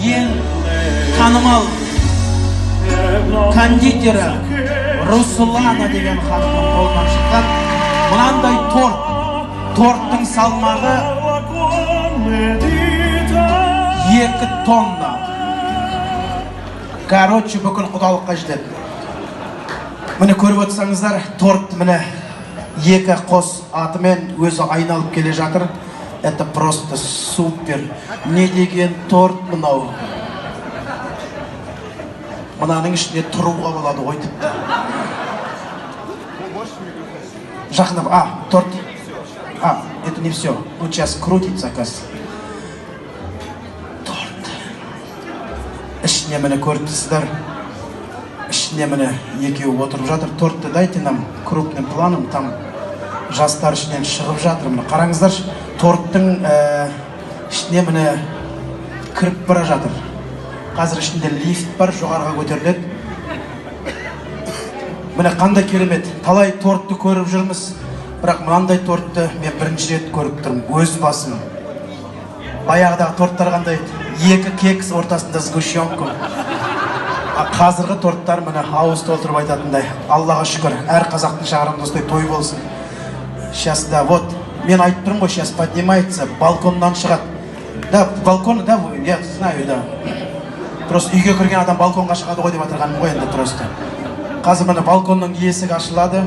Ең танымал кондитері Руслана деген ханымның қолынан шыққан мынандай торт. Торттың салмағы 2 тонна. Короче, бүкіл құдалыққа жетеді. Міне, көріп отырсаңыздар, торт, міне, екі қос атымен өзі айналып келе жатыр. Это просто супер! Не деген торт мынау! Мынаның ішіне тұруға болады ғой тіпті. Жақындап, а, торт, а, это не все. Вот сейчас крутится, оказывается, торт. Ішіне, міне, көріп тұрсыздар, ішіне, міне, екеуі отырып жатыр. Тортты дайте нам крупным планом. Там жастар ішінен шығып жатыр. Міне, қараңыздаршы, торттың ішіне, міне, кіріп бара жатыр. Қазір ішінде лифт бар, жоғарыға көтеріледі. Міне, қандай керемет! Талай тортты көріп жүрміз, бірақ мынандай тортты мен бірінші рет көріп тұрмын өз басым. Баяғыдағы торттар қандай еді? Екі кекс, ортасында сгущенка. А қазіргі торттар, міне, ауыз толтырып айтатындай. Аллаға шүкір, әр қазақтың шаңырағында осындай той болсын. Сейчас, да, вот мен айтып тұрмын ғой, сейчас поднимается, балконнан шығады. Да, балкон, да, я знаю, да. Просто үйге кірген адам балконға шығады ғой деп отырғаным ғой енді. Просто қазір, міне, балконның есігі ашылады.